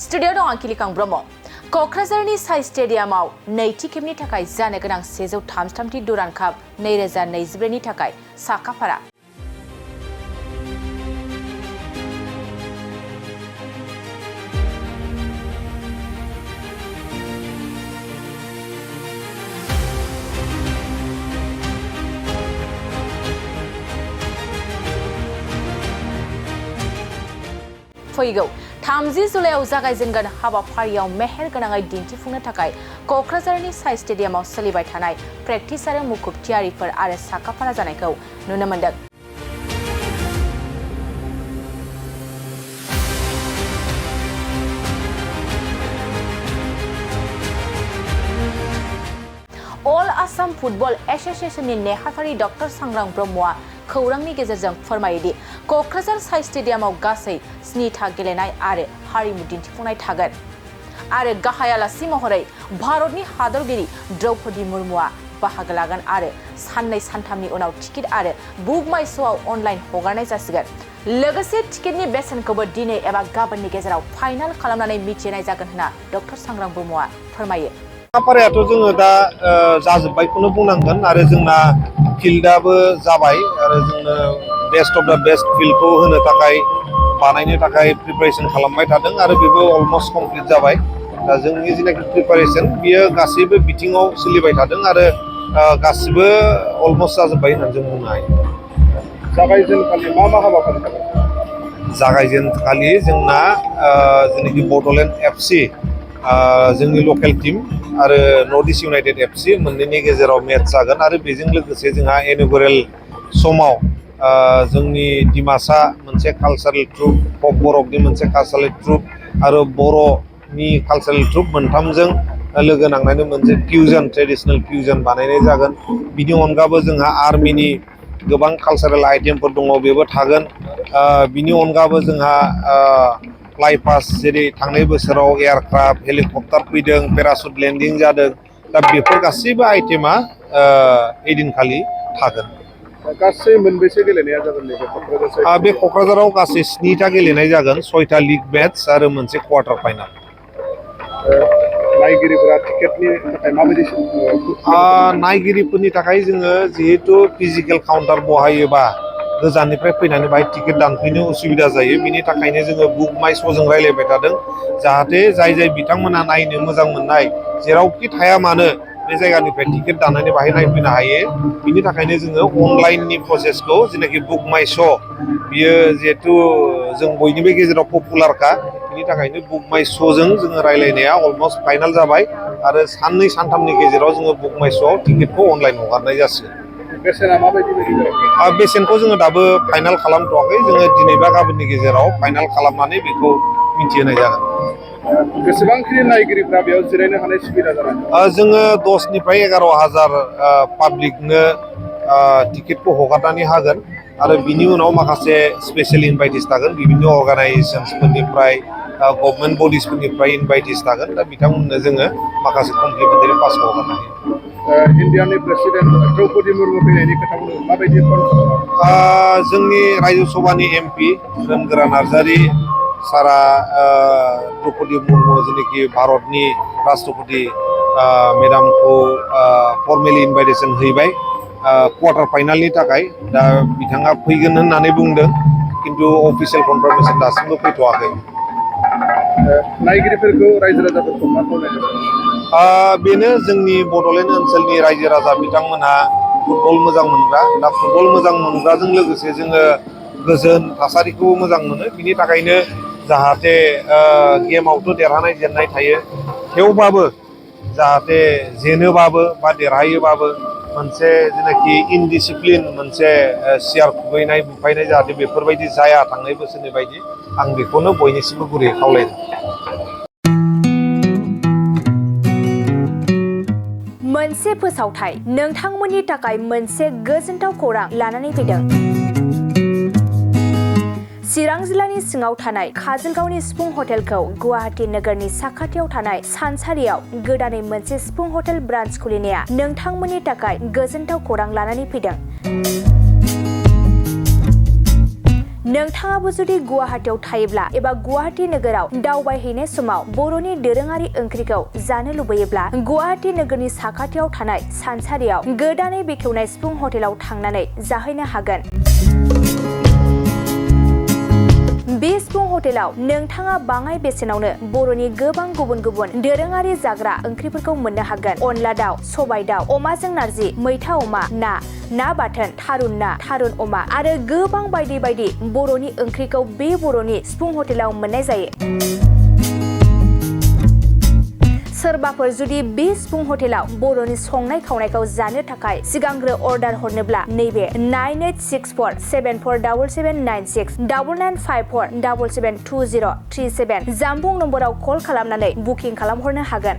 Studio दं आं ब्रह्म क'क्राझारनि साइ स्टेडियामाव नैथि खेबनि थाखाय जानो गोनां 133थि दुरान्ड काप 2024 नि थाखाय साखाफारा फैगौ 30 जुलाइआव जागायजेनगोन हाबाफारियाव मेहेर गोनाङै दिन्थिफुंनो थाखाय क'क्राझारनि साइ स्टेडियामाव सोलिबाय थानाय प्रेक्टिस आरो मुखुब थियारिफोर आरो साखाफारा जानायखौ नुनो मोन्दों। अल आसाम फुटबल एस'सिएशननि नेहाथारि डक्टर सांग्रां ब्रह्मआ खौरांनि गेजेरजों फोरमायोदि क'क्राझार साइ स्टेडियामाव गासै 7था गेलेनाय आरो हारिमु दिन्थिफुंनाय थागोन आरो गाहाय आलासि महरै भारतनि हादरगिरि द्रौपदी मुर्मुआ बाहागो लागोन आरो साननै सानथामनि उनाव टिकेट आरो बुक माय श'आव अनलाइन हगारनाय जासिगोन। लोगोसे टिकेटनि बेसेनखौबो दिनै एबा गाबोननि गेजेराव फाइनाल खालामनानै मिथिनाय जागोन होनना डक्टर सांग्रां ब्रह्मआ फोरमायो। साखाफारायाथ' जोङो दा जाजोब्बायखौनो बुंनांगोन आरो जोंना फिल्डआबो जाबाय आरो जोंनो बेस्ट अफ द बेस्ट फिल्डखौ होनो थाखाय बानायनो थाखाय प्रिपारेसन खालामबाय थादों आरो बेबो अलमस्ट कमप्लिट जाबाय। दा जोंनि जेनाखि प्रिपारेसन बियो गासैबो बिथिङाव सोलिबाय थादों आरो गासिबो अलमस्ट जाजोब्बाय होननानै जों बुंनो हायो। जागायजेनखालि मा हाबाफारि थागोन? जागायजेनखालि जोंना जेनाखि बड'लेण्ड FC जोंनि लकेल टीम आरो नर्थ इस्ट इउनाइटेड FC मोननैनि गेजेराव मेट्च जागोन आरो बेजों लोगोसे जोंहा इन'गुरेल समाव जोंनि डिमासा मोनसे कालचारेल ट्रुप, फक बरकनि मोनसे कालचारेल ट्रुप आरो बर'नि कालचारेल ट्रुप मोनथामजों लोगो नांनानै मोनसे फिउजन ट्रेडिसनेल फिउजन बानायनाय जागोन। बिनि अनगाबो जोंहा आर्मिनि गोबां कालचारेल आइटेमफोर दङ बेबो थागोन। बिनि अनगाबो जोंहा फ्लाइ पास्ट जेरै थांनाय बोसोराव एयारक्राफ्ट हेलिकप्टार फैदों, पेरासुट लेन्डिं जादों, दा बेफोर गासैबो आइटेमा ओइदिनखालि थागोन। गासै मोनबेसे गेलेनाया जागोन नैबे बे क'क्राझाराव गासै 7था गेलेनाय जागोन, 6था लिग मेट्च आरो मोनसे क्वार्टार फाइनाल। नायगिरिफोरा टिकेटनि थाखाय माबायदि नायगिरिफोरनि थाखाय जोङो जिहेतु फिजिकेल काउन्टार बहायोबा गोजाननिफ्राय फैनानै बाहाय टिकेट दानफैनो उसुबिदा जायो, बिनि थाखायनो जोङो बुक माय श'जों रायज्लायबाय थादों जाहाथे जाय बिथांमोना नायनो मोजां मोननाय जेरावखि थाया मानो बे जायगानिफ्राय टिकेट दाननानै बाहाय नायफैनो हायो। बिनि थाखायनो जोङो अनलाइननि प्रसेसखौ जेनाखि बुक माय श' बियो जिहेथु जों बयनिबो गेजेराव पपुलारखा, बिनि थाखायनो बुक माय श'जों जोङो रायज्लायनाया अलमस्ट फाइनाल जाबाय आरो साननै सानथामनि गेजेराव जोङो बुक माय श'आव टिकेटखौ अनलाइन हगारनाय जासिगोन। बेसेना माबायदि जागोन? बेसेनखौ जोङो दाबो फाइनाल खालामथ'वाखै, जोङो दिनै बा गाबोननि गेजेराव फाइनाल खालामनानै बेखौ मिथिहोनाय जागोन। बेसेबांखिनि नायगिरिफ्रा बेयाव जिरायनो हानाय सुबिदा जागोन? जोङो 10निफ्राय 11,000 पाब्लिकनो टिकेटखौ हगारनानै होगोन आरो बिनि उनाव माखासे स्पेसियेल इनभाइटिस थागोन, बिभिन्न अर्गानाइजेसन्सफोरनिफ्राय गभर्नमेन्ट बडिसफोरनिफ्राय इनभाइटिस थागोन। दा बिथांमोननो जोङो माखासे कमप्लिमेन्टारि पासखौ हगारनो हायो। इण्डियानि प्रेसिडेन्ट द्रौपदी मुर्मु फैनायनि खोथाखौ माबायदि जोंनि रायजो सभानि MP गोरा नार्जारि सारा द्रौपदी मुर्मु जेनाखि भारतनि राष्ट्रपति मेडामखौ फर्मेलि इनभाइटेसन हैबाय क्वार्टार फाइनालनि थाखाय। दा बिथाङा फैगोन होननानै बुंदों, खिन्थु अफिसियेल कनफार्मेसन दासिमबो फैथ'वाखै। नायगिरिफोरखौ रायजो राजाफोरखौ मा खावलायनो? बेनो जोंनि बड'लेण्ड ओनसोलनि रायजो राजा बिथांमोनहा फुटबल मोजां मोनग्रा, दा फुटबल मोजां मोनग्राजों लोगोसे जोङो गोजोन थासारिखौ मोजां मोनो। बिनि थाखायनो जाहाथे गेमावथ' देरहानाय जेननाय थायो, थेवबाबो जाहाथे जेनोबाबो बा देरहायोबाबो मोनसे जेनाखि इनडिसिप्लिन मोनसे सियार खुबैनाय बुफायनाय जाहाथे बेफोरबायदि जाया थांनाय बोसोरनि बायदि, आं बेखौनो बयनिसिमबो गुरैयै खावलायदों। मोनसे फोसावथाय नोंथांमोननि थाखाय मोनसे गोजोनथाव खौरां लानानै फैदों। चिरां जिल्लानि सिङाव थानाय काजलगावनि सिफुं हटेलखौ गुवाहाटी नोगोरनि साखाथियाव थानाय सानसारियाव गोदानै मोनसे सिफुं हटेल ब्रान्च खुलिनाया नोंथांमोननि थाखाय गोजोनथाव खौरां लानानै फैदों। नोंथाङाबो जुदि गुवाहाटीयाव थायोब्ला एबा गुवाहाटी नोगोराव दावबायहैनाय समाव बर'नि दोरोङारि ओंख्रिखौ जानो लुबैयोब्ला गुवाहाटी नोगोरनि साखाथियाव थानाय सानसारियाव गोदानै बेखेवनाय सिफुं हटेलाव थांनानै जाहैनो हागोन। बे सिफुं हटेलाव नोंथाङा बाङाय बेसेनावनो बर'नि गोबां गुबुन गुबुन दोरोङारि जाग्रा ओंख्रिफोरखौ मोननो हागोन। अनला दाउ, सबाय दाउ, अमाजों नारजि, मैथा अमा, ना बाथोन, थारुन ना, थारुन अमा आरो गोबां बायदि बायदि बर'नि ओंख्रिखौ बे बर'नि सिफुं हटेलाव मोननाय जायो। सोरबाफोर जुदि बे सिफुं हटेलाव बर'नि संनाय खावनायखौ जानो थाखाय सिगांग्रो अर्डार हरनोब्ला नैबे 9864747796 9954772037 जामबुं नम्बराव कल खालामनानै बुकिं खालामहरनो हागोन।